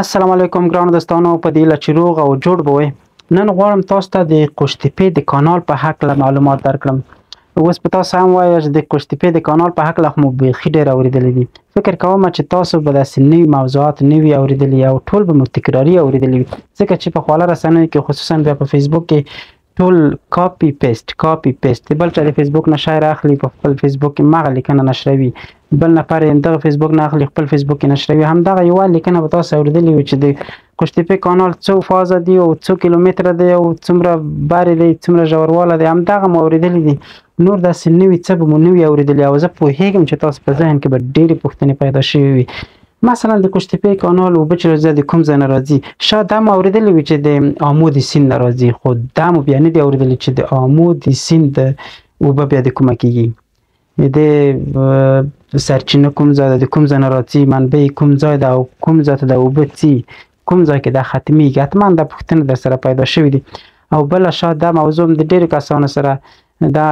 السلام علیکم ګرانو دوستانو، په دې هیله چې روغ او جوړ به وئ. نن غواړم تاسو ته د قوشتېپې د کانال په هکله معلومات درکړم. اوس په تاسو هم وایه چې د قوشتېپې د کانال په هکله خو مو بیخي ډېر اورېدلي دي. فکر کوم چې تاسو به داسې نوي موضوعات نه وي اورېدلي او ټول به مو تکراري اورېدلي وي، ځکه چې په خواله رسنیو کې خصوصا بیا په فیسبوک کې ټول کاپي پیسټ کاپي پیسټ، د بل چا د فیسبوک نه شی راخلي په خپل فیسبوک کې مغه لیکنه نشروي، بل نفر یې دغه فیسبوک نه اخلي خپل فیسبوک کې نشروي. همدغه یوه لیکنه به تاسو اورېدلې وي چې د قوشتېپې کانال څو فازه دی او څو کیلومتره دی او څومره بارې دی، څومره ژوروالی دی، همدغه مو اورېدلي دي. نور داسې نوي څه به مو نه وي اورېدلي او زه پوهېږم چې تاسو په ذهن کې به ډېرې پوښتنې پیدا شوې وي. مثلا د قوشتېپې کانال اوبه چې راځي د کوم ځای نه راځي؟ شاید دا مو اورېدلي وي چې د آمو د سیند نه راځي، خو دا مو بیا نه دي اورېدلي چې د آمو د سیند اوبه بیا د کومه کېږي، د سرچینه کوم ځای ده، د کوم ځای نه راځي، منبع یې کوم ځای ده او کوم ځای ته د اوبه ځي، کوم ځای کې دا ختمیږي. حتما دا پوښتنې در سره پیدا شوې دي. او بله شاید دا موضوع هم د ډېرو کسانو سره دا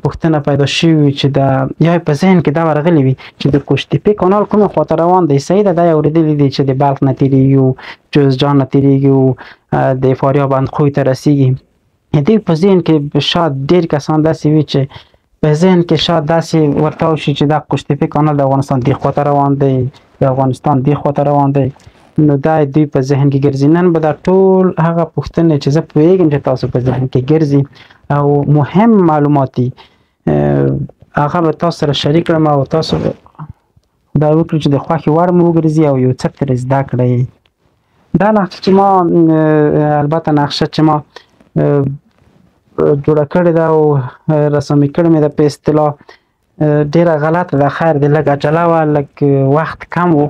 پوښتنه پیدا شوې وي چې دا یا په ذهن کې دا ورغلي وي چې د قوشتېپې کانال کومې خواته روان دی. صحیح ده، دا یې اورېدلي دي چې د بلخ نه تېرېږي او جوزجان نه تېرېږي او د فاریاب اندخوی ته رسېږي. دوی په ذهن کې شاید ډېر کسان داسې وي چې په ذهن کې شاید داسې ورته وشي چې دا قوشتېپې کانال د افغانستان دې خواته روان دی، د افغانستان دې خواته روان دی. نو دا دوی په ذهن کې ګرځي. نن به دا ټول هغه پوښتنې چې زه پوهېږم چې تاسو په ذهن کې ګرځي او مهم معلومات دي، هغه به تاسو سره شریک کړم او تاسو خدای وکړي چې د خوښې وړ مو وګرځي او یو څه ترې زده کړئ. دا نقشه چې ما البته نقشه چې ما جوړه کړې ده او رسمي کړې مې ده په اصطلاح ډېره غلطه ده. خیر دی، لږ عجله وه، لږ وخت کم و،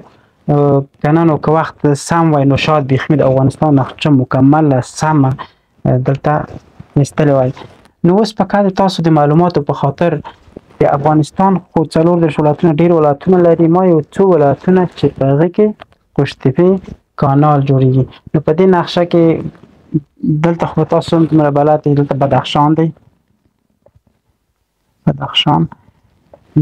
که نه نو که وخت سم وای نو شاید بیخي د افغانستان نقشه مکمله سمه دلته ایستلې وای. نو اوس په کار تاسو د معلوماتو په خاطر د افغانستان خو 34 ولایتونه ډېر ولایتونه لري، ما یو څو ولایتونه چې په هغه کې قوشتېپې کانال جوړیږي. نو په دې نقشه کې دلته خو تاسو هم دومره بلد یئ، دلته بدخشان دی، بدخشان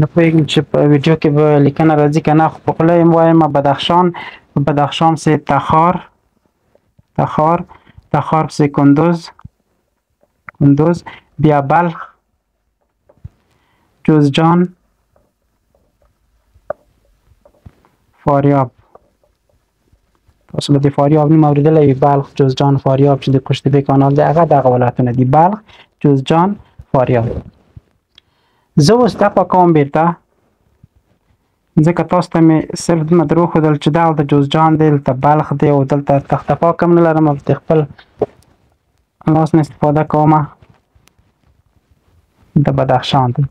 نه پوهېږم چې په ویډیو کې به لیکنه راځي که نه، خو په خوله یې وایم بدخشان. بدخشان پسې تخار، تخار، تخار پسې کندوز، کندوز، بیا بلخ، جوزجان، فاریاب. تاسو به د فاریاب نوم اورېدلی وي، بلخ، جوزجان، فاریاب چې د قوشتېپې کانال دی هغه دغه ولایتونه دي، بلخ، جوزجان، فاریاب. زه اوس دا پاکوم بیرته، ځکه تاسو ته مې صرف دومره در وښودل چې دغلته جوزجان دی، دلته بلخ دی او دلته تخته پاک هم نه لرم، د خپل لاس نه استفاده کوم. د بدخشان دی.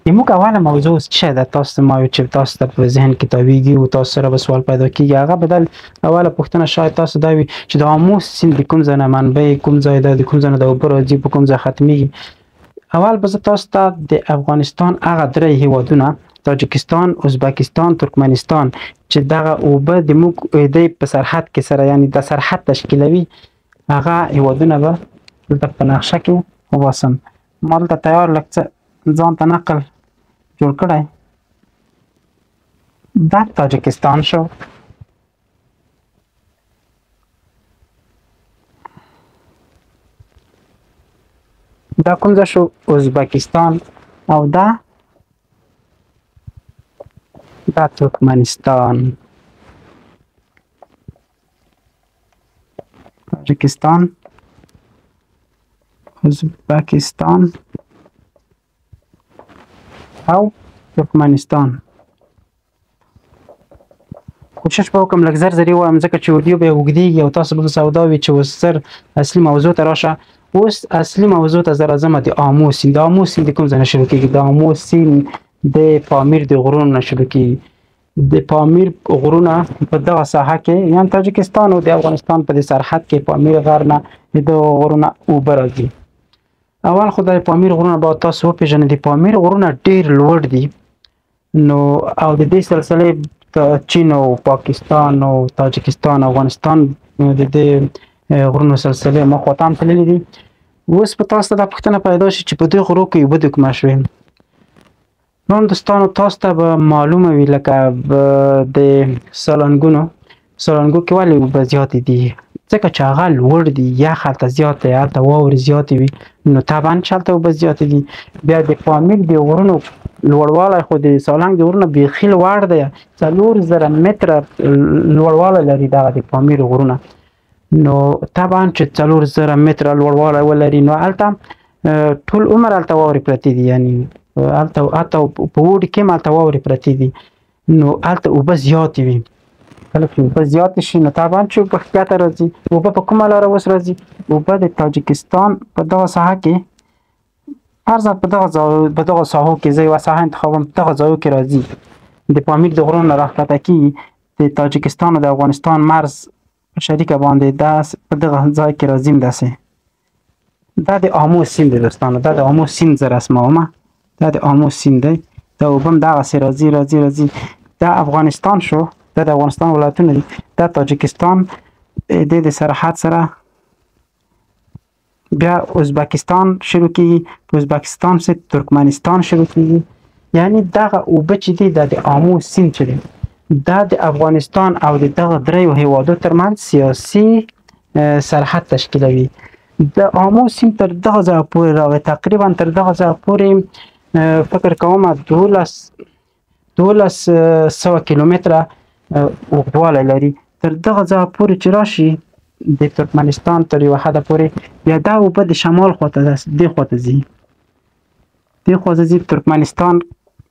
د موږ اوله موضوع اوس څه ده؟ تاسو ته ما ویل چې تاسو ته په ذهن کې تاویږي او تاسو سره به سوال پیدا کیږي. هغه بدل اوله پوښتنه شاید تاسو دا وي چې د آمو سیند د کوم ځای نه منبع کوم ځای ده، د کوم ځای نه د اوبه راځي، په کوم ځای ختمیږي. اول به زه تاسو ته د افغانستان هغه درې هیوادونه، تاجکستان، ازبکستان، ترکمنستان، چې دغه اوبه د موږ د په سرحد کې سره یعنی د سرحد تشکیلوي، هغه هیوادونه به دلته په نقشه کې وباسم. ما دلته تیار لږ څه ځان ته نقل جوړ کړی. دا تاجکستان شو، دا کوم ځای شو؟ ازبکستان، او دا دا ترکمنستان. تاجکستان، ازبکستان او ترکمنستان. کوشش به وکړم لږ زر زر یې ووایم، ځکه چې ویډیو به یې اوږدېږي او تاسو به سودا وي چې اوس زر اصلي موضوع ته راشه. اوس اصلي موضوع ته زه راځم، د آمو سیند. د آمو سیند د کوم ځای نه شروع کېږي؟ د آمو سیند د پامیر د غرونو نه شروع کېږي. د پامیر غرونه په دغه ساحه کې، یعنی تاجکستان او د افغانستان په دې سرحد کې پامیر غر نه د دغه غرونه اوبه راځي. اول خو د پامیر غرونه باید تاسو وپېژنئ. د پامیر غرونه ډېر لوړ دي، نو او د دې سلسلې چین او پاکستان او تاجکستان افغانستان د دې غرونو سلسلې مخ ته هم تللي دي. اوس به تاسو ته دا پوښتنه پیدا شي چې په دې غرو کې اوبه د کومه شوې؟ نور دوستانو تاسو ته به معلومه وي لکه د سالنګونو سالنګو کې ولې اوبه زیاتې دي؟ ځکه چې هغه لوړ دي، یخ هلته زیات دی، هلته واورې زیاتې وي، نو طبعا چې هلته اوبه زیاتې دي. بیا د پامیر د غرونو لوړوالی خو د سالنګ د غرونو بیخي لوړ دی، 4000 متره لوړوالی لري دغه د پامیر غرونه. نو طبعا چې 4000 متره لوړوالی ولري، نو هلته ټول عمر هلته واورې پرتې دي، یعنی هلته حتی په اوړي کې هم هلته واورې پرتې دي، نو هلته اوبه زیاتې وي. کله چې اوبه زیاتې شي نو طبعا چې اوبه ښکته راځي. اوبه په کومه لاره اوس راځي؟ اوبه د تاجکستان په دغه ساحه کې، فرضاً په دغه ځای، په دغه ساحو کې، زه یوه ساحه انتخابوم، په دغه ځایو کې راځي، د پامیر د غرونو نه راښکته کېږي، د تاجکستان او د افغانستان مرز په شریکه باندې دا په دغه ځای کې راځي. داسې دا د آمو سیند دی دوستانو، دا د آمو سیند زه رسموم، دا د آمو سیند دی. دا اوبه هم دغسې راځي راځي راځي. دا افغانستان شو، دا د افغانستان ولایتونه دي، دا تاجکستان د د سرحد سره، بیا ازبکستان شروع کیږي، په ازبکستان سره ترکمنستان شروع کیږي. یعنی دغه اوبه چې دي، دا د آمو سیند چې دی، دا د افغانستان او د دغه دریو هیوادو ترمنځ سیاسي سرحد تشکیلوي. د آمو سیند تر دغه ځایه پورې راغی، تقریبا تر دغه ځایه پورې فکر کوم 1200 کیلومتره اوږدوالی لري. تر دغه ځایه پورې چې راشي د ترکمنستان تر یوه حده پورې، بیا دا اوبه د شمال خواته دې خواته ځي، دې خواته ځي، ترکمنستان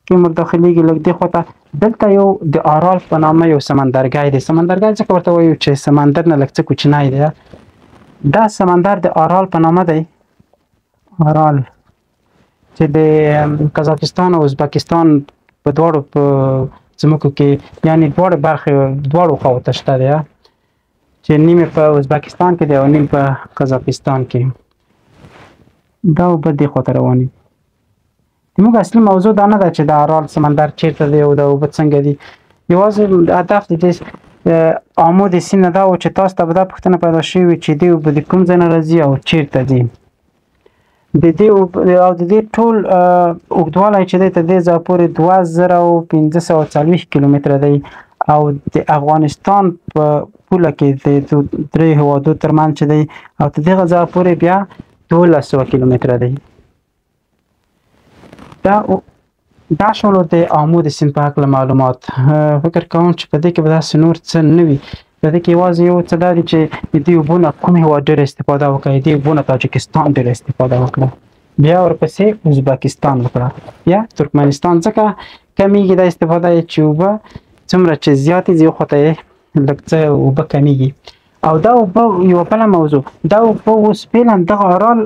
کې ور داخلېږي لږ دې خواته. دلته یو د آرال په نامه یو سمندرګی دی. سمندرګی ځکه ورته وایو چې سمندر نه لږ څه کوچنی دی. دا سمندر د آرال په نامه دی، آرال، چې د قزاقستان او ازبکستان په دواړو په ځمکو کې، یعنی دواړو برخې دواړو خواو ته شته دی، چې نیم په ازبکستان کې دی او نیم په قزاقستان کې. دا اوبه دې خواته روانې دي. زموږ اصلي موضوع دا نه ده چې د آرال سمندر چیرته دی او دا اوبه څنګه دي. یوازې هدف د دې آمو د سیند نه دا و چې تاسو ته به دا پوښتنه پیدا شوې وي چې دې اوبه د کوم ځای نه راځي او چیرته ځي. د دې او د دې ټول اوږدوالی چې دی تر دې ځایه پورې 2540 کیلومتره دی، او د افغانستان په پوله کې د درې هیوادو ترمنځ چې دی، او تر دغه ځایه پورې بیا 1200 کیلومتره دی. دا شولو د آمو د سیند په هکله معلومات. فکر کوم چې په دې کې به داسې نور څه نه وي. په دې کې یوازې یو څه دا دي چې د دې اوبو نه کوم هیواد ډېره استفاده وکړه؟ د دې اوبو نه تاجکستان ډېره استفاده وکړه، بیا ورپسې ازبکستان وکړه، بیا ترکمنستان. ځکه کمیږي دا استفاده یې چې اوبه څومره چې زیاتې ځي خواته یې لږ څه اوبه کمیږي. او دا اوبه یوه بله موضوع، دا اوبه اوس فعلا دغه آرال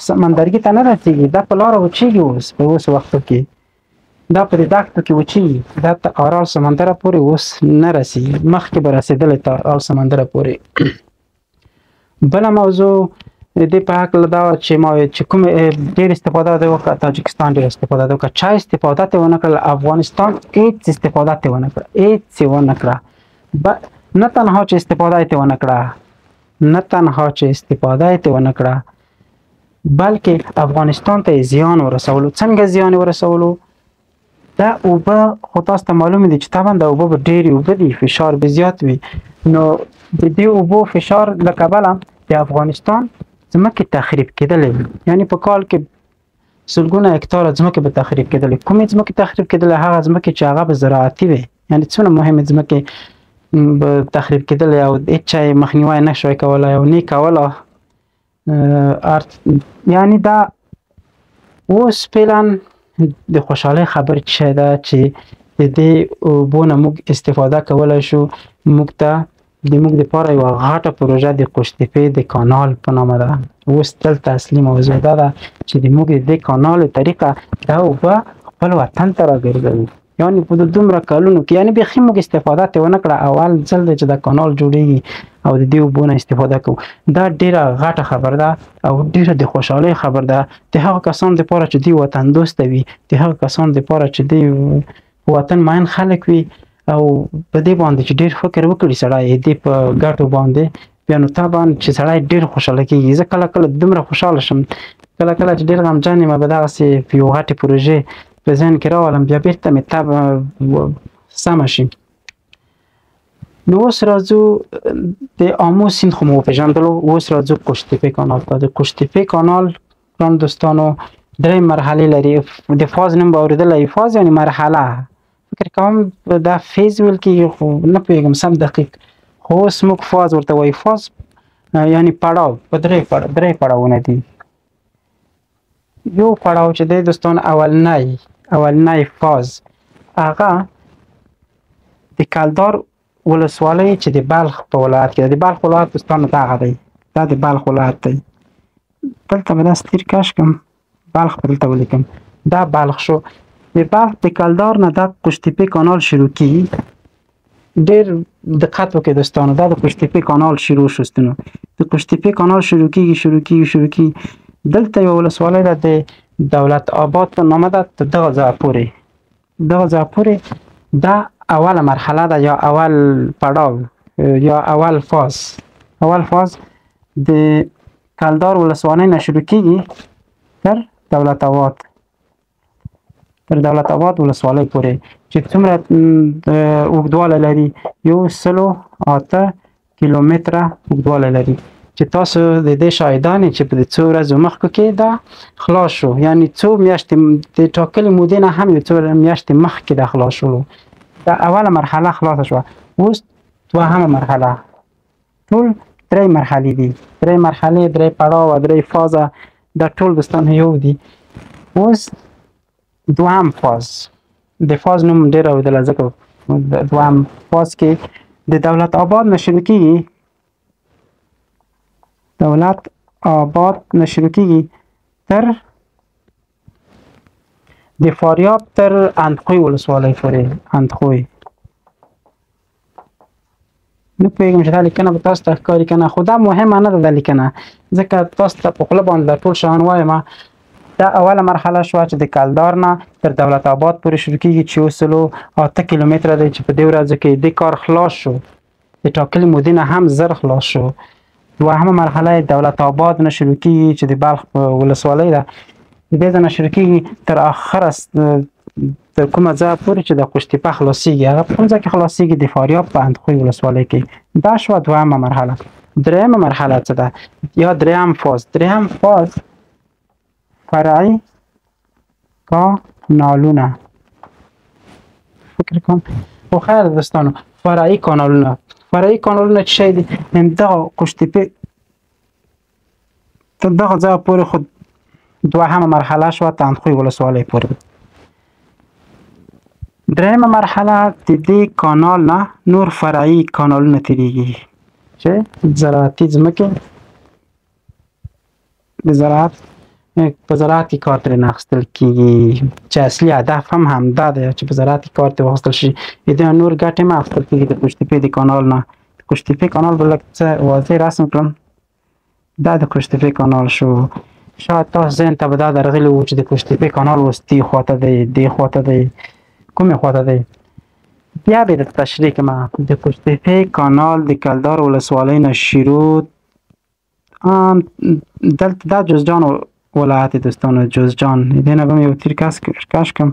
سمندرګي ته نه رسېږي، دا په لاره وچېږي اوس په اوس وختو کې، دا په دې دښتو کې وچېږي، دا ته آرال سمندره پورې اوس نه رسېږي، مخکې به رسېدلی تر آرال سمندره پورې. بله موضوع د دې په هکله دا وه چې ما ویل چې کوم ډېر استفاده دی وکړه، تاجکستان ډېر استفاده دی وکړه، چا استفاده ترې ونه کړله، افغانستان هېڅ استفاده ترې ونه کړه، هېڅ یې ونه کړه. نه تنها چې استفاده یې ترې ونه کړه، نه تنها چې استفاده یې ترې ونه کړه، بلکې افغانستان ته یې زیان ورسولو. څنګه زیان یې ورسولو؟ دا اوبه خو تاسو ته معلومې دي چې طبعا دا اوبه به ډېرې اوبه دي، فشار به زیات وي، نو د دې اوبو فشار له کبله د افغانستان ځمکې تخریب کېدلې، یعنی په کال کې سلګونه هکتاره ځمکې به تخریب کېدلې. کومې ځمکې تخریب کېدلې؟ هغه ځمکې چې هغه به زراعتي وي، یعنی څومره مهمې ځمکې به تخریب کېدلې او هېڅ چا یې مخنیوی نه شوای کولی او نه یې کوله. یعنی دا اوس فعلا د خوشحالۍ خبر چې ده چې د دې اوبو نه موږ استفاده کولی شو. موږ ته د موږ دپاره یوه غټه پروژه د قوشتېپې د کانال په نامه ده. اوس دلته اصلي موضوع دا ده چې د موږ د دې کانال طریقه دا اوبه خپل وطن ته راګرځوي. یعنی په دومره کلونو کې یعنی بیخي موږ استفاده ترې ونه کړه، اول ځل دی چې دا کانال جوړېږي او د دې اوبو نه استفاده کوو. دا ډېره غټه خبر ده او ډېره د خوشحالۍ خبر ده د هغه کسانو دپاره چې دوی وطن دوسته وي، د هغه کسانو دپاره چې دوی په وطن مین خلک وي او په دې باندې چې ډېر فکر وکړي سړی دې په ګټو باندې، بیا نو طبعا چې سړی ډېر خوشحاله کېږي. زه کله کله دومره خوشحاله شم، کله کله چې ډېر غمجن یم به دغسې په یو غټې پروژې په ذهن کې راولم، بیا بېرته مې طبع سمه شي. نو اوس راځو د آمو سیند خو مو وپېژندلو، اوس راځو قوشتېپې کانال ته. د قوشتېپې کانال ګران دوستانو درې مرحلې لري. د فاز نوم به اورېدلی، فاز یعنې مرحله، فکر کوم دا phase ویل کېږي خو نه پوهېږم سم دقیق، خو اوس موږ فاز ورته وایو. فاز یعنې پړاو، په درې پړاوونه دي. یو پړاو چې دی دوستان اولنی فاز هغه د کلدار ولسوالۍ چې د بلخ په ولایت کې ده. د بلخ ولایت دوستانو دغه دی، دا د بلخ ولایت دی. دلته به داسې تیر کش کړم، بلخ به دلته ولیکم، دا بلخ شو. د بلخ د کلدار نه دا قوشتېپې کانال شروع کیږي. ډېر دقت وکړئ دوستانو، دا د قوشتېپې کانال شروع شو. ستونو د قوشتېپې کانال شروع کیږي شروع کیږي شروع کیږي. دلته یوه ولسوالۍ ده د دولت آباد په نامه ده، تر دغه ځایه پورې، دغه ځایه پورې دا اوله مرحله ده یا اول پړاو یا اول فاز. اول فاز د کلدار ولسوالۍ نه شروع کیږي تر دولت آباد، تر دولت آباد ولسوالۍ پورې چې څومره اوږدوالی لري، 108 کیلومتره اوږدوالی لري. چې تاسو د دې شاهدان یئ چې په دې څو ورځو مخکو کې دا خلاص شو، یعنی څو میاشتې د ټاکلې مودې نه هم یو څو میاشتې مخکې دا خلاص شولو. دا اوله مرحله خلاصه شوه. اوس دوهمه مرحله، ټول درې مرحلې دي، درې مرحلې، درې پړاوه، درې فازه، دا ټول دوستان یو دي. اوس دوهم فاز، د فاز نوم ډېر اورېدلی ځکه دوهم فاز کې د دولت آباد نه شروع کیږي، دولت آباد نه شروع کیږي تر د فاریاب تر اندخوی ولسوالۍ پورې. اندخوی نه پوهېږم چې دا لیکنه به تاسو ته ښکاري که نه، خو دا مهمه نه ده دا لیکنه، ځکه تاسو ته په خوله باندې دا ټول شیان وایم. دا اوله مرحله شوه چې د کلدار نه تر دولت آباد پورې شروع کیږي چې 108 کیلومتره دی، چې په دې ورځو کې دې کار خلاص شو، د ټاکلې مودې نه هم زر خلاص شو. دوهمه مرحله یې دولت آباد نه شروع کیږي چې د بلخ په ولسوالۍ ده، د دې ځای نه شروع کیږي تر آخره تر کومه ځایه پورې چې د قوشتېپه خلاصیږي. هغه په کوم ځای کې خلاصیږي؟ د فاریاب په اندخوی ولسوالۍ کې. دا شوه دوهمه مرحله. درېیمه مرحله څه ده یا درېیم فاز؟ درېیم فاز فرعي کانالونه، فکر کوم خو خیر دوستانو، فرعي کانالونه. فرعي کانالونه څه شی دي؟ همدغه قوشتېپې تر دغه ځایه پورې خو دوهمه مرحله شوه تر اندخوی ولسوالۍ پورې. درېیمه مرحله د دې کانال نه نور فرعي کانالونه تېرېږي چې زراعتي ځمکې د زراعت په زراعت کې کار ترې نه اخیستل کېږي، چې اصلي هدف هم همدا دی چې په زراعت کې کار ترې واخیستل شي. د دې نور ګټې هم اخیستل کېږي د قوشتېپې د کانال نه. د قوشتېپې کانال به لږ څه واضح رسم کړم. دا د قوشتېپې کانال شو. شاید تاسو ذهن ته به دا درغلي وو چې د قوشتېپې کانال اوس دې خواته دی، دې خواته دی، کومې خواته دی. بیا به درته تشریح کړم. د قوشتېپې کانال د کلدار ولسوالۍ نه شروع دلته دا جوزجان ولایت دوستانو، جوزجان دې نه به مې یو تیر کش کړم.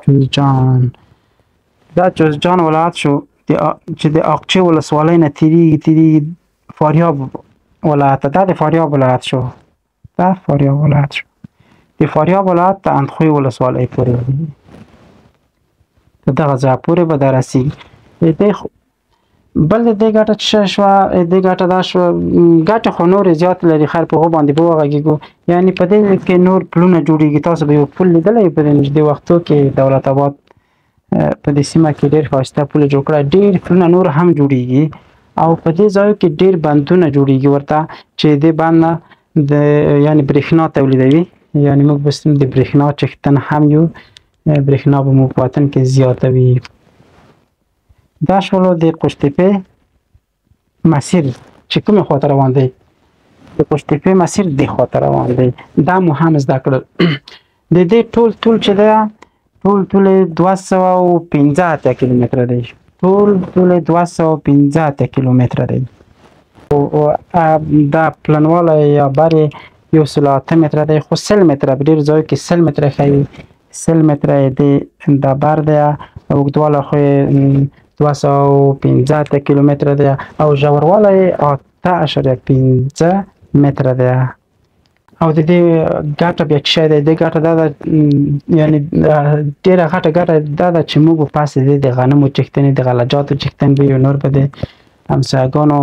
جوزجان، دا جوزجان ولایت شو چې د آقچې ولسوالۍ نه تېرېږي تېرېږي فاریاب ولایت ته. دا د فاریاب ولایت شو، دا فاریاب ولایت شو. د فاریاب ولایت ته اندخوی ولسوالۍ پورې تر دغه ځایه پورې به دا رسېږي. بل د دې ګټه څه شوه؟ د دې ګټه دا شوه، ګټه خو نورې زیاتې لري، خیر په هغو باندې به وغږېږو. یعنې په دې کې نور پلونه جوړېږي. تاسو به یو پل لیدلی په دې نږدې وختو کې دولت آباد په دې سیمه کې ډېر ښایسته پل جوړ کړی، ډېر پلونه نور هم جوړېږي او په دې ځایو کې ډېر بندونه جوړېږي ورته چې دې بند نه د یعنې برېښنا تولیدوي. یعنې موږ به د برېښنا څښتن هم یو، برېښنا به مو په وطن کې زیاته وي. دا شولو د قوشتېپې مسیر چې کومې خواته روان دی، د قوشتېپې مسیر دې خواته روان دی. دا مو هم زده کړل. د دې ټول طول چې دی، ټول طول یې 285 کیلومتره دی. ټول طول یې 285 کیلومتره دی. دا پلنوالی یا بر یې 108 متره دی، خو 100 متره په ډېرو ځایو کې 100 متره ښیي. 100 متره یې د دا بر دی، اوږدوالی خو یې 205 کیلومتره دی او ژوروالی یې 8.5 متره دی. او د دې ګټه بیا څه شی دی؟ د ګټه دا ده، یعنی ډېره غټه ګټه دا ده چې موږ پس د دې د غنمو چښتنې، د غلجاتو چښتن به یو، نور به د همسایګانو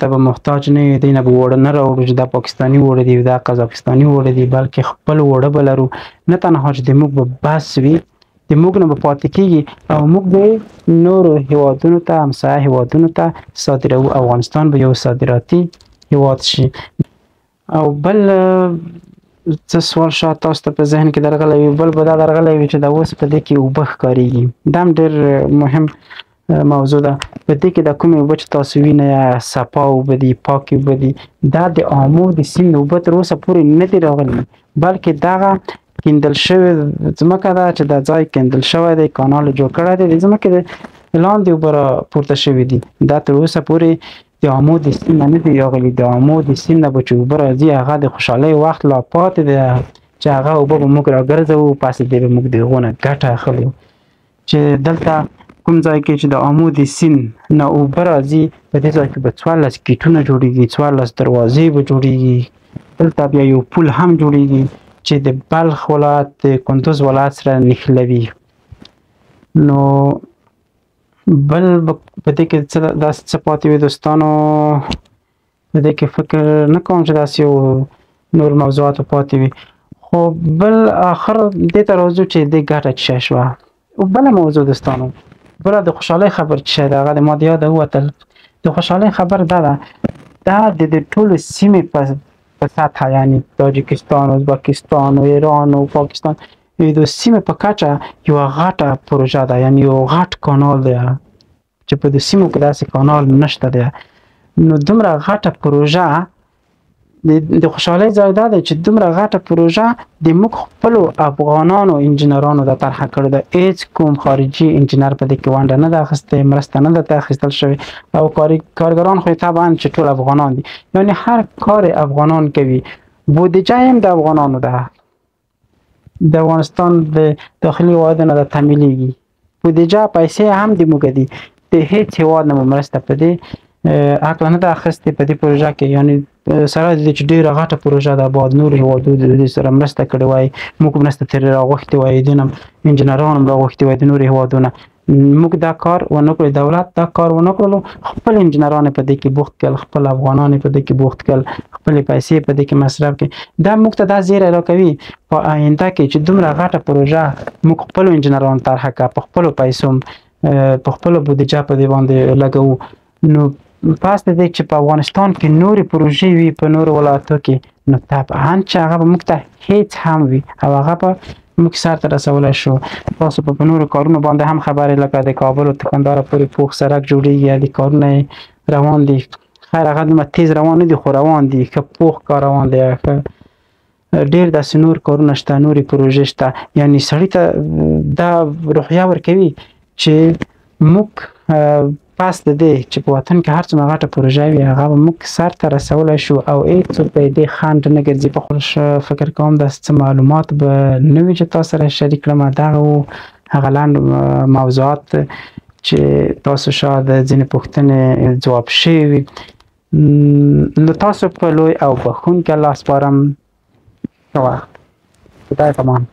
ته به محتاج نه یو، دې نه به اوړه نه راوړو چې دا پاکستاني اوړه دي، دا قزاقستاني اوړه دي، بلکې خپل اوړه به لرو. نه تنها چې د موږ به بس وي، د موږ نه به پاتې کېږي او موږ به نورو هیوادونو ته، همسایه هیوادونو ته صادروو. افغانستان به یو صادراتي هیواد شي. او بل څه سوال شاید تاسو ته په ذهن کې درغلی وي، بل به دا درغلی وي چې دا اوس په دې کې اوبه ښکارېږي. دا هم ډېر مهم موضوع ده. په دې کې دا کومې اوبه چې تاسو وینئ، صفا اوبه دي، پاکې اوبه دي، دا د آمو د سیند اوبه تر اوسه پورې نه دي راغلي، بلکې دغه کیندل شوې ځمکه ده چې دا ځای کیندل شوی دی، کانال جوړ کړی دی، د ځمکې د لاندې اوبه را پورته شوې دي. دا تر اوسه پورې د آمو د سیند نه دي راغلي. د آمو د سیند نه به چې اوبه راځي، هغه د خوشحالۍ وخت لا پاتې دی چې هغه اوبه به موږ راګرځوو، پس دې به موږ د هغو نه ګټه اخلو. چې دلته کوم ځای کې چې د آمو د سیند نه اوبه راځي، په دې ځای کې به 14 ګیټونه جوړېږي، 14 دروازې به جوړېږي. دلته بیا یو پل هم جوړېږي چې د بلخ ولایت د کندوز ولایت سره نښلوي. نو بل په دې کې څه داسې څه پاتې وي دوستانو؟ په دې کې فکر نه کوم چې داسې یو نور موضوعات پاتې وي. خو بل آخر دې ته راځو چې دې ګټه څه شوه. او بله موضوع دوستانو، بله د خوشحالۍ خبر چې ده، هغه د ما د یاده ووتل. د خوشحالۍ خبر دا ده، دا د دې ټولو سیمې په سطحه، یعنی تاجکستان، ازبکستان، ایران او پاکستان، د سیمې په کچه یوه غټه پروژه ده، یعنی یو غټ کانال دی چې په دې سیمو کې داسې کانال نشته دی. نو دومره غټه پروژه، د خوشحالۍ ځای دا دی چې دومره غټه پروژه د موږ خپلو افغانانو انجینرانو دا طرحه کړې ده. هیڅ کوم خارجي انجینر په دې کې ونډه نه ده اخیستې، مرسته نه ده اخیستل شوې. او کارګران خو یې طبعا چې ټول افغانان دي، یعنی هر کار افغانان کوي، بودجه هم د افغانانو ده، د افغانستان د داخلي عواید نه ده تمویلېږي، بودجه پیسې هم د موږ دي. د هیڅ هیواد نه مو مرسته په دې هکله نه ده اخیستې په دې پروژه کې. یعنی سره د دې چې ډېره غټه پروژه ده، باید نورو هیوادو د دې سره مرسته کړې وای، موږ مرسته ترې راغوښتې وای، دین هم انجینران هم راغوښتي وای د نورو هیوادونه. موږ دا کار ونه کړو، دولت دا کار ونه کړلو، خپل انجینران په دې کې بوخت کړل، خپل افغانان په دې کې بوخت کړل، خپلې پیسې په دې کې مصرف کړې. دا موږ ته دا زیری راکوي په آینده کې چې دومره غټه پروژه موږ خپلو انجینرانو طرحه کړه، په خپلو پیسو، په خپلو بودجه په دې باندې لګوو. نو پس د دې چې په افغانستان کې نورې پروژې وي په نورو ولایتو کې، نو طبعا چې هغه به موږ ته هیڅ هم وي او هغه به موږ سر ته رسولی شو. تاسو په نورو کارونو باندې هم خبرې، لکه د کابل او کندهار پورې پوخ سړک جوړېږي، د کارونه یې روان دي. خیر هغه دومره تیز روان نه دي، خو روان دي، ښه پوخ کار روان دی، ښه ډېر داسې نور کارونه شته، نورې پروژې شته. یعنی سړي ته دا روحیه ورکوي چې موږ پس د دې چې په وطن کې هر څومره غټه پروژه وي، هغه به موږ سر ته رسولی شو او هېڅوک به یې دې خنډ نه ګرځي. په خپل فکر کوم داسې څه معلومات به نه وي چې تاسو سره شریک کړم. دغه و هغه لنډ موضوعات چې تاسو شاید ځینې پوښتنې ځواب شوي وي. نو تاسو په لوی او بخښونکي الله سپارم. ښه وخت، خدای پامان.